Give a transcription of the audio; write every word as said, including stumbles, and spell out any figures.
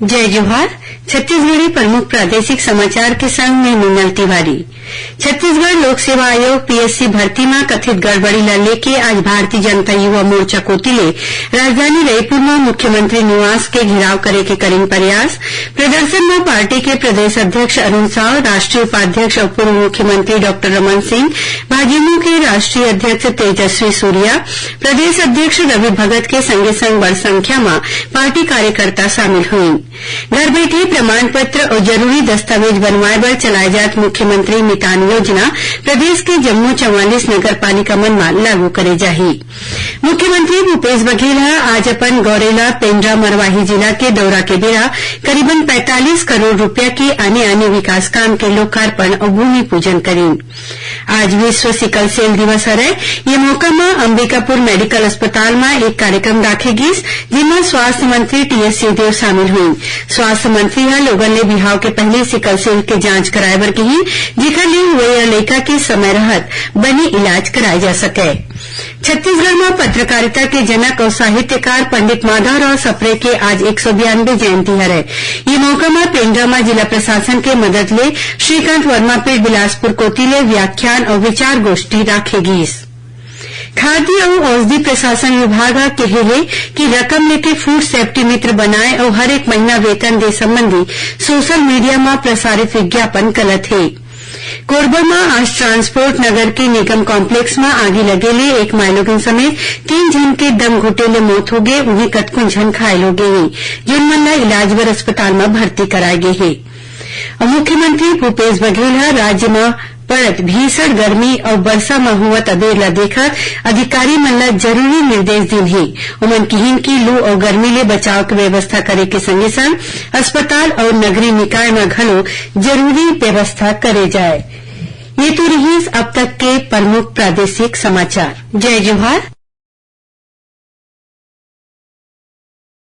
जय जोहार। छत्तीसगढ़ी प्रमुख प्रादेशिक समाचार के संग मैं मीनल तिवारी। छत्तीसगढ़ लोक सेवा आयोग, पीएससी, भर्ती म कथित गड़बड़ी ल लेके आज भारतीय जनता युवा मोर्चा कोति ले राजधानी रईपुर म मुख्यमंत्री निवास के घेराव करे के करिन प्रयास। प्रदर्शन म पार्टी के प्रदेश अध्यक्ष अरुण साव, राष्ट्रीय उपाध्यक्ष अउ पूर्व मुख्यमंत्री डॉक्टर रमन सिंह, भाजयुमो के राष्ट्रीय अध्यक्ष तेजस्वी सूर्या, प्रदेश अध्यक्ष रवि भगत के संगे संग बड़ संख्या म पार्टी कार्यकर्ता शामिल होइन। घर बैठे प्रमाण पत्र अउ जरूरी दस्तावेज बनवाए बर चलाए जात मुख्यमंत्री मितान योजना प्रदेश के जम्मो चवालीस नगर पालिका मन म लागू करे जाही। मुख्यमंत्री भूपेश बघेल ह आज अपन गौरेला पेंड्रा मरवाही जिला के दौरा के बेरा करीबन पैंतालीस करोड़ रुपया के आने-आने विकास काम के लोकार्पण अउ भूमि पूजन करीन। आज विश्व सिकल सेल दिवस हरय। ये मौका म अंबिकापुर मेडिकल अस्पताल म एक कार्यक्रम राखे गिस, जेमा स्वास्थ्य मंत्री टीएस सिंहदेव शामिल हुईन। स्वास्थ्य मंत्री ह लोगन ले बिहाव के पहली सिकल सेल के जांच कराए बर किहीन, जेखर ले होवइया लइका के समय रहत बने इलाज कराए जा सकय। छत्तीसगढ़ म पत्रकारिता के जनक अउ साहित्यकार पंडित माधवराव सप्रे के आज एक सौ बयानबे जयंती हरय। ये मौका म पेंड्रा म जिला प्रशासन के मदद ले श्रीकांत वर्मा पीठ बिलासपुर कोति ले व्याख्यान अउ विचार गोष्ठी राखे गीस। खाद्य अउ औषधि प्रशासन विभाग ह केहे हे कि रकम लेके फूड सेफ्टी मित्र बनाए अउ हर एक महीना वेतन दे संबंधी सोशल मीडिया म प्रसारित विज्ञापन गलत हे। कोरबा म आज ट्रांसपोर्ट नगर के निगम कॉम्प्लेक्स म आगी लगे ले एक माईलोगिन समेत तीन झन के दम घुटे ले मौत होगे, उहें कतकोन झन घायल होगे हे, जेन मन ल इलाज बर अस्पताल म भर्ती कराए गे हे। अउ मुख्यमंत्री भूपेश बघेल ह राज्य म पड़त भीषण गर्मी अउ बरसा म होवत अबेर ल देखत अधिकारी मन ल जरूरी निर्देश दीन हे। उमन किहीन कि लू अउ गर्मी ले बचाव के व्यवस्था करे के संगे-संग अस्पताल अउ नगरीय निकाय म घलो जरूरी व्यवस्था करे जाए। ये तो रिहिस अब तक के प्रमुख प्रादेशिक समाचार। जय जोहार।